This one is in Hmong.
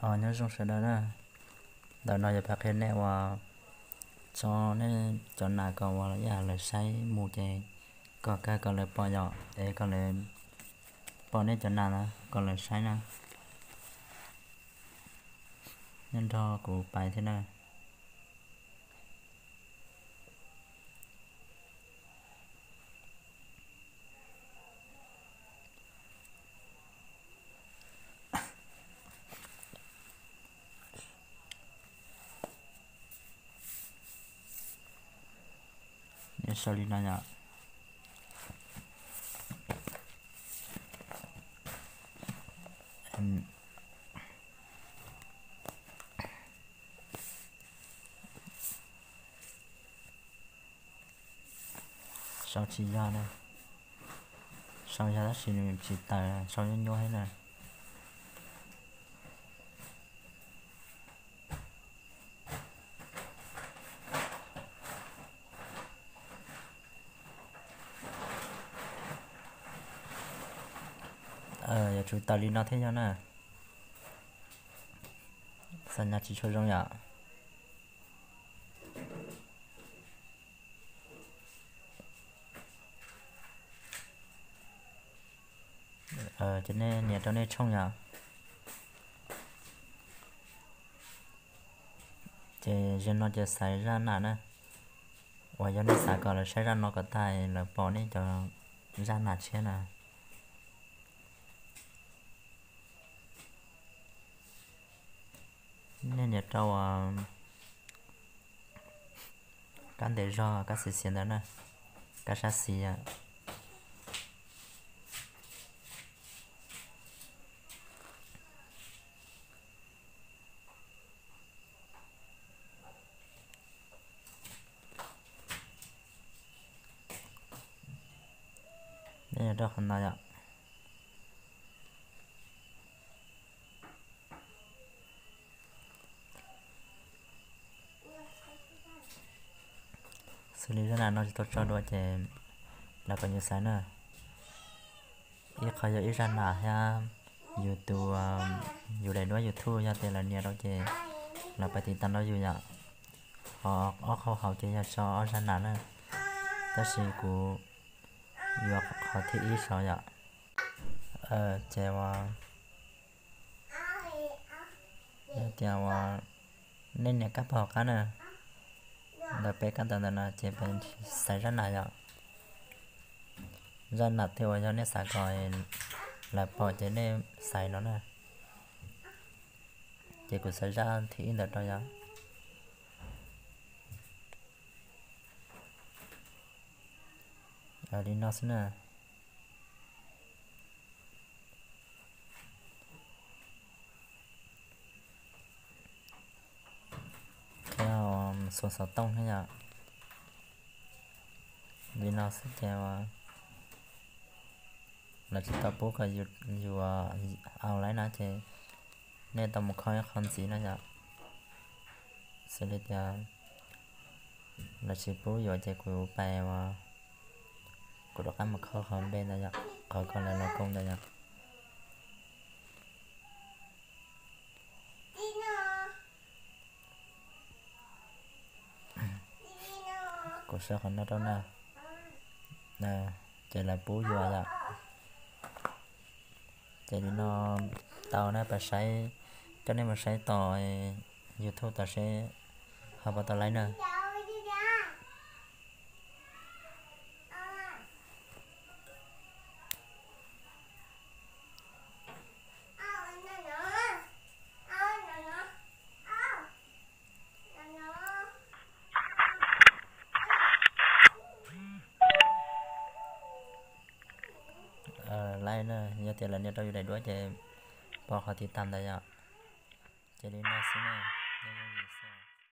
Os, nyob zoo sawv daws na. Ntawm no yuav pab qhia nej uas tso nej cov nas kom uas ib yam lawv saib mus ces kom kawg kom lawv pom yom, es kom lawv pom nej cov nas na kom lawv saib na. Nyob nrog kuv pais thiab na. Sau li no yom. Sau tsis yog na. Sau yog tab sis nws tsis tawm, sau nyuaj nyuaj thiab na. Yuav tsum tawm li no thiab yog na. Xas nyas tsis tshua zoo yom. Ces nej nias rau nej tshooj yom. Ces zaum no ces xaiv zaj nam na. Uas yog nej xav kom lawv saib zaj no kom tag lawv pom nej cov zaj nam tshiab na. Nej nias rau kab ntev zog kab xis xiav ntawd na, kab sab xis. Rau qhov no yom. Xws li zaj nam no tsis tau tso dua ces lawv kom yus xaiv na. Ib qho yog ib zaj nam thiab yus tus, yus daim duab YouTube yog tias lawv nias rau ces lawv pais tiv tam rau yus yom. Ho ob qho hauv ces yog tso ob zaj nam na. Tab sis kuv yuav qhov thib ib saud yom. Ces uas yog tias uas nej nias kab pog qab na, ntawm peb kab ntawv ntawm no ces peb xaiv zaj nam yom. Zaj nam twg uas yog nej xav kom lawv pom ces nej xaiv no na. Ces kuv xaiv zaj thib ib ntawd rau yom. Li no xwb na. Thiab xuas xov tooj thiab yom. Li no xwb ces lawv tsis tau pub kom yus, yus au laiv na ces nej tau mus kho ib qho ntxiv na yom. Xws li tias lawv tsis pub yuav ces kuv pais, kuv rov qab mus kho qhov npe ntawd yom, qhov kom lawv los koom ntawd yom. Kuv sau qhov no rau na. Ces lawv pub yuav yom. Ces li no tau na, pab saib, coj nej mus saib tom YouTube tom seb ho puas tau laiv na. Laiv na, yog tias lawv nias rau yus daim duab ces pom qhov tiv tam ntawd yom. Ces li no xwb na, nyob zoo.